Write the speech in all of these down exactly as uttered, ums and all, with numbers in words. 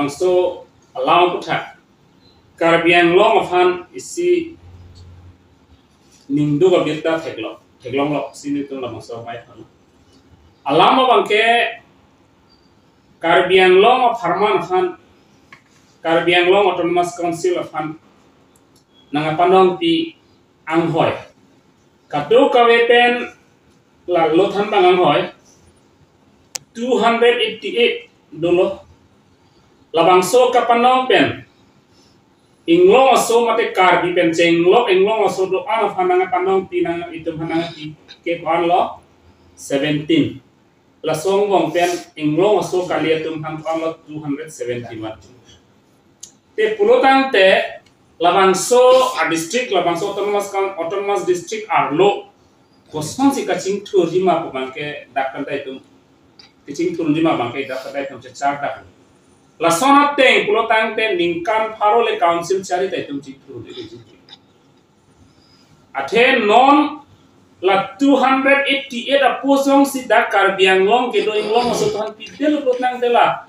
So, alam aphuthak Karbi Anglong aphan isi ningduk abirta theklong, theklonglok si nelitum labangso amei aphan. Alam abangke Karbi Anglong apharman aphan, Karbi Anglong Autonomous Council aphan nangpanongpi anghoi. Kadokave pen la lo thanbang anghoi two hundred eighty-eight dolo. Labangso kapanong pen Inglong aso mate Karbi pen chenglok Inglong aso do-an aphan nangpanongpi nang itum aphan nangpi ke ko-an lo seventeen. Laso angbong pen Inglong aso kali atum aphan ko-an lo two hundred seventy-one. Te pulotangte labangso a-district, labangso autonomous coun-, autonomous district arlo kosonsi kachingthurji ma pu abangke dak pen ta itum, kachingthurji ma abangke dak pen ta itum chechar dak. Lason ateng pulotangte ningkan pharo le council chari ta itum chingthurji. Athe non la two hundred eighty-eight apor jongsi dak Karbi Anglong kedo Inglong aso aphan pidel pulotangte la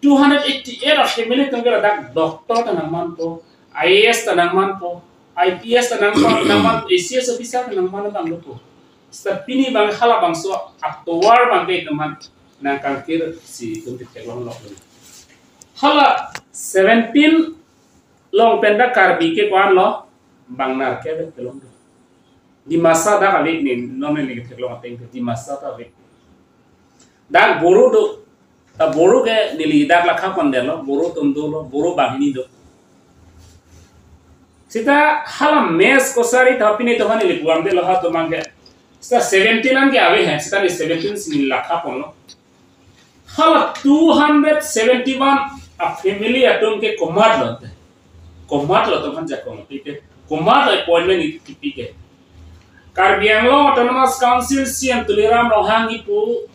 two hundred eighty-eight a-family atum ke ladak doctor ta nangmanpo, I A S ta nangmanpo, I P S ta nangman, nangman, A C S officer ta nangman abang dopo. Seta pini abang halabangso atovar abangke itum aphan nangkangkir si itum theklonglok. Hala seventeen along pen dak Karbi ke ko-an lo, bang nerkep kelong do. Dimasa dak ave ne, non ne theklong ateng ke Dimasa ta ave. Dak Boro do, ta Boro ke neli dak lakha pon detlo, Boro atum dolo, Boro banghini do. Seta hala Mech Kachari ta pini to hani lipuam detlo ha atum abangke. Seta seventeen an ke ave he, seta ne seventeen si neli lakha ponlo. Hala two hundred seventy-one a-family atum ke komatlo te. Komatlo atum aphan jakong pi ke. Komatlo appointment kipi ke. Karbi Anglong Autonomous Council C E M Tuliram Ronghang ipu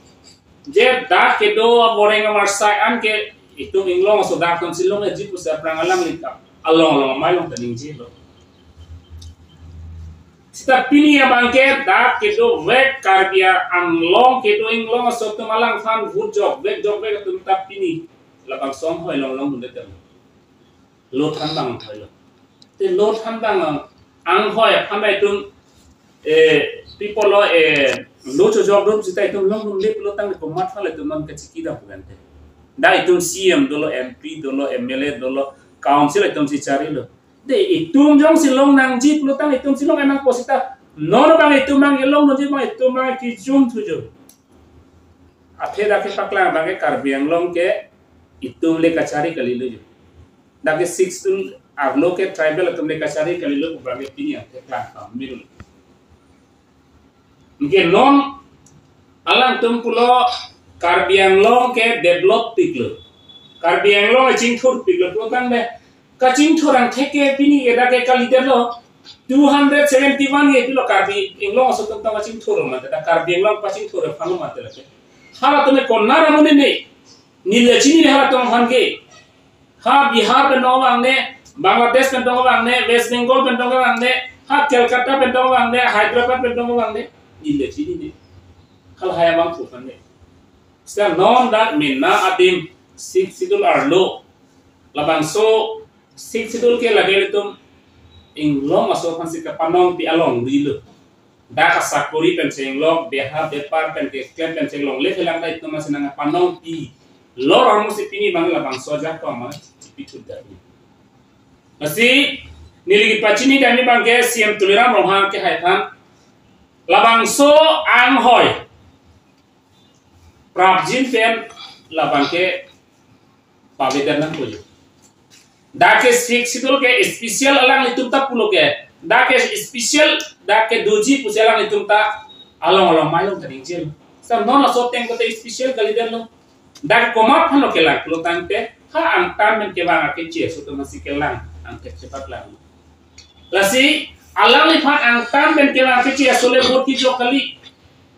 je dak kedo aboreng amarsai an ke itum Inglong aso dak atum si longji pusi aphrang alangli ta along along amei along ta ningjelo. Seta pini abangke dak kedovek Karbi Anglong kedo Inglong aso atum alangphan vote jokvek jokvek atum ta pini labangso anghoi longlong dunde tem. Lo thanbang anghoi lo. Te lo thanbang anghoi aphan ta itum, eh, people lo, eh, lo chojok dun seta itum longdunde pulotangte komat aphan le itum non kachiki dam pu kan te. Dak itum C E M dolo, M P dolo, M L A dolo, council itum si charilo. Te itum jongsi long nangji pulotang itum si long nangpo seta. Non abang itum abang kelongdunji abang itum abang kejum thujo. Athe dak kepaklang abangke Karbi Anglong ke itum le kachari kalilo jo. Dak ke Sixth Schedule arlo ke tribal atum le kachari kalilo abangke pini athe klang kam mirul. Anke non alangtum pulo Karbi Anglong ke develop piklo. Karbi Anglong kachingthur piklo pulotangte kachingthur angthek ke pini ke dak ke kalidetlo. Two hundred seventy-one ke pilo Karbi Anglong aso atum ta kachingthur mate, dak Karbi Anglong kachingthur aphan lo mate lake. Halatum ke konat amonit ne, neli chinine halatum aphan ke. Ha Bihar pen dong abang ne, Bangladesh pen dong abang ne, West Bengal pen dong abang ne, ha Kolkata pen dong abang ne, Hyderabad pen dong abang ne, neli chinine. Halahai abang pu aphan ne. Seta non dak mena adim Sixth Schedule arlo. Labangso Sixth Schedule ke lake ilitum Inglong aso aphan si kapanongpi alongri lo. Dak asakori pen chenglok, beha bepar pen keklem pen chenglok, le kelang dak itum aphan si nangpanongpi. Lo ramo si pini abang labangso ajahak ko ama chipithut dak ni. Lasi neli kepachini dak ni abangke C E M Tuliram Ronghang kehai aphan labangso anghoi prapjin pen labangke pavedan nangpo jo. Dak ke Sixth Schedule ke special alanglitum ta pulo ke. Dak ke special, dak ke doji pusi alanglitum ta along along amei along ta ningjelo. Seta non laso ateng kote special kalidetlo. Dak komat aphan lo kelang pulotangte ha angtan pen kevang akeche aso atum aphan si kelang angthek chepaklanglo. Lasi alangliphan angtan pen kevang akeche aso le vote kejok kali.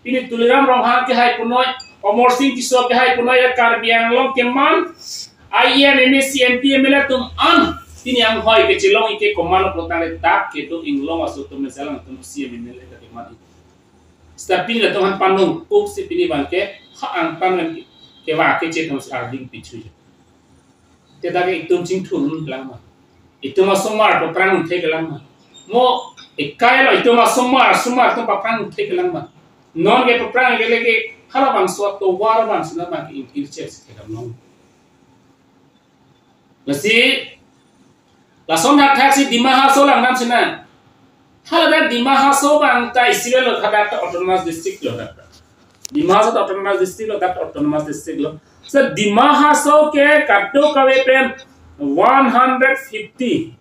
Pini Tuliram Ronghang kehai punoi, Amarsing Tisso kehai punoi, ya Karbi Anglong keman, I E M, M A C, M P, M L A atum an pini anghoi kechelong ike komat lo pulotangte dak kedo Inglong aso atum mesalang atum C E M, M L A ta keman. Seta pini latum aphan panong-ok si pini abangke ha angtan pen kevang akeche atum si arding pithu. Te dak itum chingthur un lang ma. Itum asomar paphrang un thek lang ma. Mo ekai lo itum asomar, somar atum paphrang un thek lang ma. Non ke paphrang ke leke halabangso atovar bang sina bang ke ingkir chek si kedam long. Lasi, lason thakthak si Dima Hasao lang nam sina. Haladak Dima Hasao bang ta isi lo, hadak ta autonomous district lo dak. Dima Hasao ta autonomous district lo, dak autonomous district lo. So Dima Hasao ke kadokave pen one hundred fifty.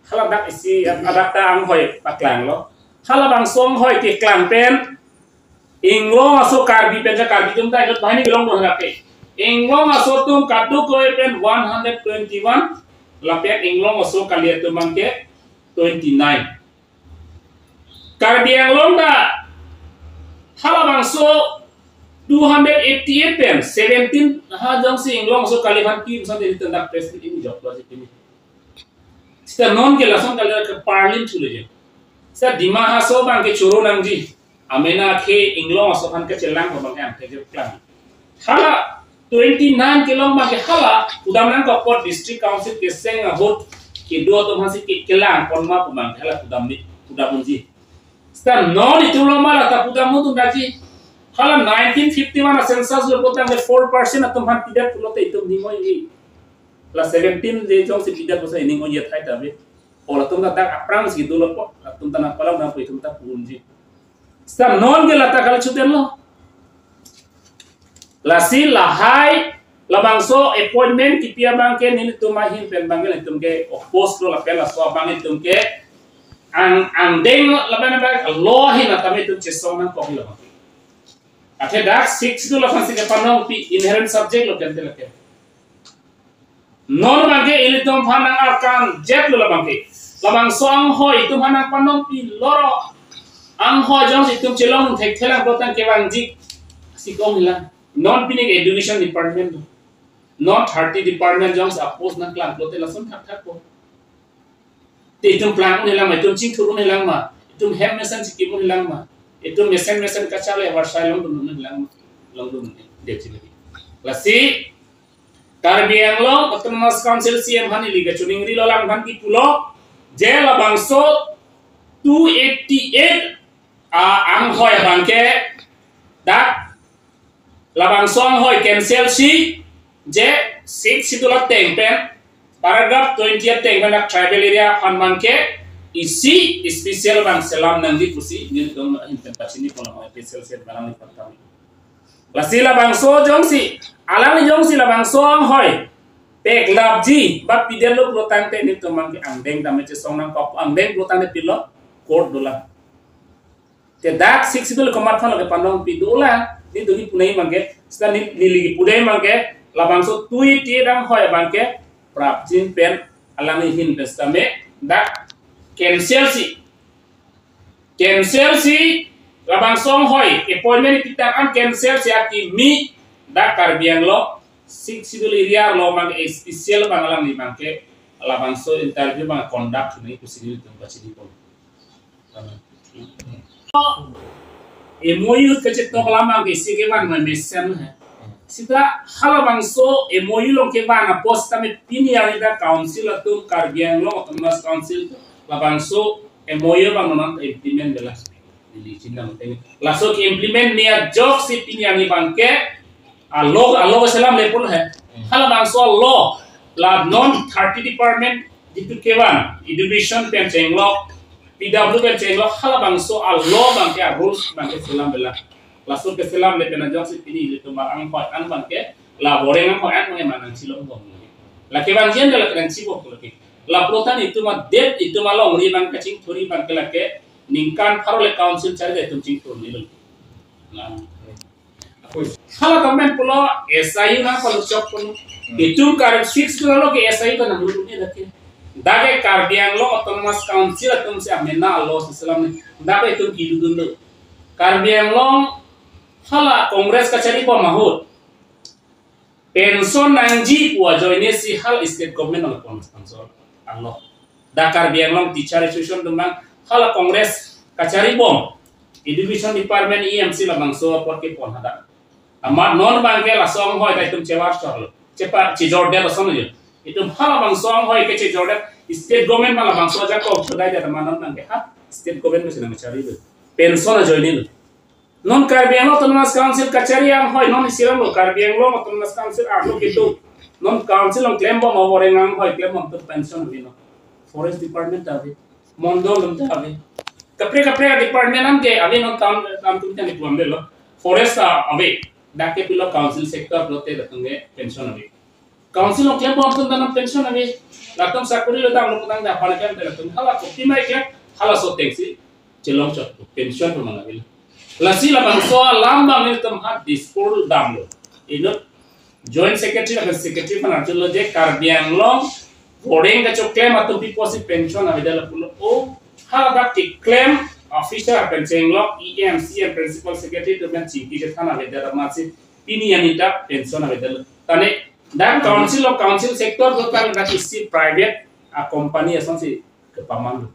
Haladak isi, hadak ta anghoi paklang lo. Halabangso anghoi keklang pen Inglong aso Karbi pen, ja Karbi atum ta inut banghini kelong do halape. Inglong aso atum kadokave pen one hundred twenty-one, lapen Inglong aso kali atum bang ke twenty-nine. Karbi Anglong ta halabangso two hundred eighty-eight pen seventeen ha jongsi Inglong aso kali aphan kim san de tendak president ini jok lo si ini. Sita non ke lason kali ke parlin chule je. Sita Dima Hasao bang ke choro nangji. Amena ke Inglong aso aphan kechelang ko bang ke ang ke klang. Hala twenty-nine kelong bang ke hala pudam nangkok apot district council keseng ahut kedo atum aphan si ke kelang pon ma pu bang ke hala pudam ni pudam unji. Sita non itum lo ma la ta pudam un tum daji. Hala nineteen fifty-one a census lo putang ke four percent atum aphan pidet pulote itum ning oi-e. La seventeen je jongsi pidet pusi ining oi-e thai ta be. Ol atum ta dak aphrang si dolo po, atum ta nangpalam nangpo itum ta pu unji. Sita non ke la ta kali chuten lo. Lasi lahai labangso appointment kipi abang ke nelitum ahin pen bang ke nelitum ke oppose lo lapen laso abang nelitum ke ang angdeng lapen abang lo ahin atame itum chesong nangkok lo. Athe dak six itu lason si kepanongpi inherent subject lo kente lake. Non bang ke ilitum aphan nang-arkan jet lo labang ke. Labangso anghoi itum aphan nangpanongpi loro. Anghoi jongsi itum chelong thekthelang kotang kevangji si kong hilang. Non pini ke education department lo. Non thirty department jongsi oppose nangklang pulote lason thakthak ko. Te itum plang un hilang ma, itum chingthur un hilang ma, itum hem mesen chikim un hilang ma, itum mesen mesen kachale varsai longdun un hilang ma, longdun un de chile. Lasi Karbi Anglong Autonomous Council C E M aphan ili kachiningri lo lang aphan kipulo, je labangso two eighty-eight a anghoi abang ke dak labangso anghoi cancel si je six schedule ateng pen paragraph twenty ateng pen dak tribal area aphan bang ke isi special bang selam nangji pusi nelitum ahin pen pachini pon anghoi special set balang ni pon kami. Lasi labangso jongsi, alangli jongsi labangso anghoi peklapji ba pidet lo pulotangte nelitum bang ke angdeng tame chesong nangkok, angdeng pulotangte pilo court dolang. Te dak six schedule komat aphan lo kepanongpi dolang, nelitum kipu nangji bang ke, sita neli, neli kipu nangji bang ke, labangso two eighty-eight anghoi bang ke prapjin pen alangli ahin pen sitame dak cancel si. Cancel si labangso anghoi appointment ipitang an cancel si akimi dak Karbi Anglong six schedule area lo mang special bang alangli bang ke labangso interview bang conduct nangji pusi nelitum pachini pon. M O U kachetok lamang ke isi kevan ma mesen he. Sita halabangso M O U along kevan apot tame pini arni dak council atum Karbi Anglong Autonomous Council labangso M O U bang non implement bela. Neli chinta mate. Laso ke implement ni ajok si pini arni bang ke alo alo selam le pon he. Halabangso alo la non thirty department jitu kevan education pen chenglok, P W pen chenglok, halabangso alo bang ke rules bang ke selam bela. Laso keselam le pen ajok si pini ilitum anghoi an bang ke la boreng anghoi an bang ke manang chilong bom. La kevangji an la kenang chibok lagi. La pulotangte itum adet itum alongri bang kachingthurji bang ke lake ningkan pharo le council charli itum chingthur ni lo. Hala government pulo S I U nangpaluchok pun. Itum Karbi six itu lo ke S I U ta nangludunnoi dak ke. Dak ke Karbi Anglong Autonomous Council atum si amena alo si selam ni. Dak ke itum kiludun lo. Karbi Anglong hala Congress kachari bom ahut pension nangji pu ajoine si hala state government along pon pension. Anlo. Dak Karbi Anglong Teacher Association atum bang hala Congress kachari bom. Education Department E M si labangso apot kepon hadak. Amat non bang ke laso anghoi ta itum chewar chor lo. Chepa chijor de lason lo. Itum halabangso anghoi kechejordet, state government halabangso ajakong chodai det ma non nangke ha, state government mesi nangcharilo. Pension ajoinelo. Non Karbi Anglong Autonomous Council kachari anghoi non isiram lo, Karbi Anglong Autonomous Council arlo kedo. Non council along klembom avoreng anghoi klembom atum pension ave non. Forest department ta ave, mondol atum ta ave. Kaprek kaprek department anke ave non, town, town atum ta ni puam lo. Forest ta ave. Dak ke pilo council sector pulote latum ke pension ave. Council along klembom atum ta non pension ave. Latum sakori lo damlo putangte aphan ke latum hala kopima ke, halaso atengsi chelong chot pension pu mang ave. Lasi labangso alam abang nelitum ha Dispur damlo. Inut Joint Secretary lapen Secretary aphan arjulo je Karbi Anglong voreng kachoklem atum pi apotsi pension avedet lapulo. O, ha dak keklem officer pen chenglok E M, C M, Principal Secretary atum pen chingki chethan avedet amatsi pini arni ta pension avedet. Tane dak council along, council sector along tang dak isi private a company asonsi kepamanglo.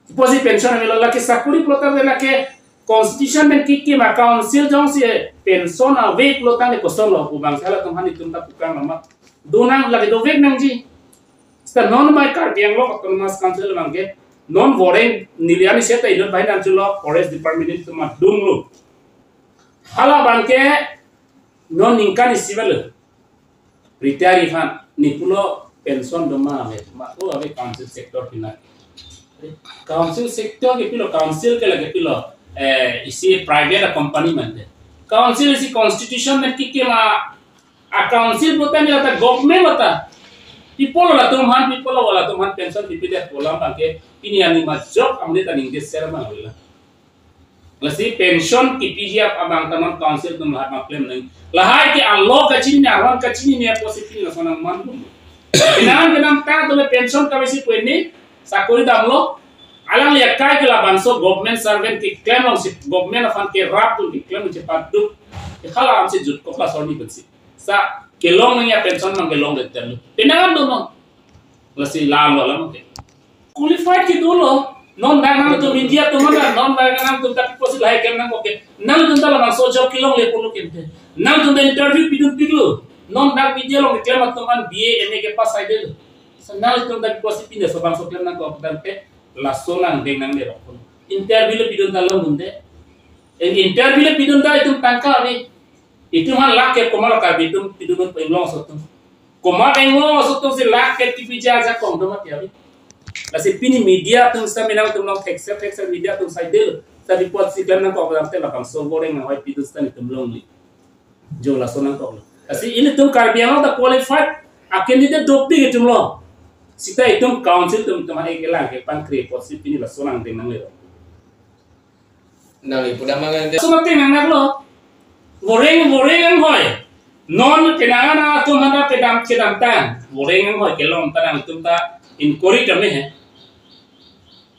Pi apotsi pension avelo, lake sakori pulote lake constitution pen kekim a council jongsi pension ave pulo tangte kosonlo pu abang halatum aphan itum ta pukang lama. Donang lake dovek nangji. Seta non mai Karbi Anglong Autonomous Council abang ke non voreng neli arni seta inut bai nangchulo Forest Department atum adunglo. Hala abang ke non ningkan isi avelo. Retire aphan ni pulo pension doma ave, ma o ave council sector pina. Council sector ke pilo, council ke lake pilo, eh, isi private a company mante. Council isi constitution pen kekim a, a council pulote ni lata government lata. Pi apotlo latum aphan, pi apotlo latum aphan pension pipedet pu alam abang ke pini arni majok amonit aning ke ser mang avelo. Lasi pension kipiji ap abang ta non council atum lahai abang klem nang. Lahai ke alo kachinine, aron kachinine apotsi pini lason nangman. Pinang pinang ta atum pension kavesi pu ini sakori damlo. Alangli akai ke labangso government servant keklem alongsi, government aphan kerap atum keklem alongsi paduk. Hala ansi jutkok lason ni pensi. Sa kelong nangji a pension nang kelongdet lo. Pinang do non. Lasi lalo alam ke. Qualified ke dolo. Non dak nangtum media atum mana, non dak nangtum ta pi apotsi lahai klem nangkok ke. Nangtum ta labangso job kelongle pulo kente. Nangtum ta interview pidunpiklo. Non dak media along keklem atum an B A, M A kepass aidetlo. Sa nangtum ta pi apotsi pini laso abangso klem nangkok tangte laso nangdeng nanglerok pulo. Interview le pidun ta longdunde. En interview le pidun ta itum tangka ave. Itum aphan lakh ke komatlo Karbi atum pidun inglong aso atum. Komat inglong aso atumsi lakh ke kipiji ajakong do mati ave. Lasi pini media atum seta menang atum along thekser thekser media atum saidetlo. Seta pi apotsi klem nangkok tangte labangso voreng anghoi pidun seta itum longle. Jo laso nangkoklo. Lasi ilitum Karbi Anglong ta qualified a candidate dopik itum lo. Seta itum council atum itum hai kelang ke pangkre apotsi pini laso nangdeng nangle. Nang ipu damang ante. Laso mati nang nanglo. Voreng, voreng anghoi. Non kenangan atum hana kedam kedamtang. Voreng anghoi kelong ta nangtum ta inquiry kami he.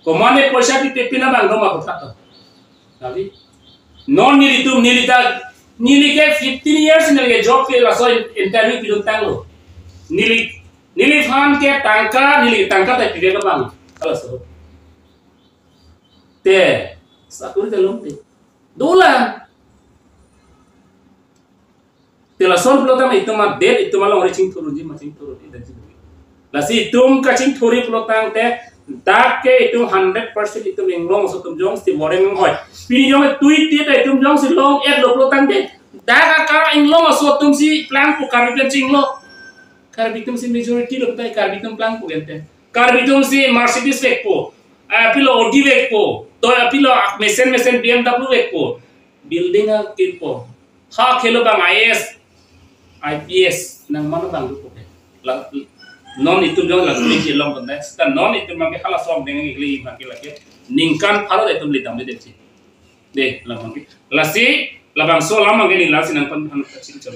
Komat ne poisa pipe pina abang doma kotha to. Tapi non nelitum neli ta, neli ke fifteen years neli ke job ke laso in-, interview pidun tanglo. Neli, neliphan ke tangka, neli tangka ta pide ke abang. Halaso. Te, sakori ta longte. Dolang. Te lason pulo tang itum adet itum alongri chingthurji ma chingthurji dan chingthur. Lasi itum kachingthurji pulo tangte dak ke itum hundred percent itum inglong aso atum jongsi voreng anghoi. Pini jong tui ti ta itum jongsi long-etlo pulo tangte dak aka inglong aso atumsi plangpo Karbi pen chinglo. Karbi atumsi majority lo tai Karbi atum plangpo gente. Karbi atumsi Mercedes vekpo. Ah, pilo Audi vekpo. To pilo mesen mesen B M W vekpo. Building akimpo. Ha khelo abang I A S, I P S nang mano abang dupo ke. La, non itum jong la kuli ke long konde. Seta non itum abang ke hala song deng ke kuli abang ke lake. Ningkan pharo itum lidam de chi. De, labang ke. Lasi, labangso alam abang ke ni lasi nangphan phan kachin chon.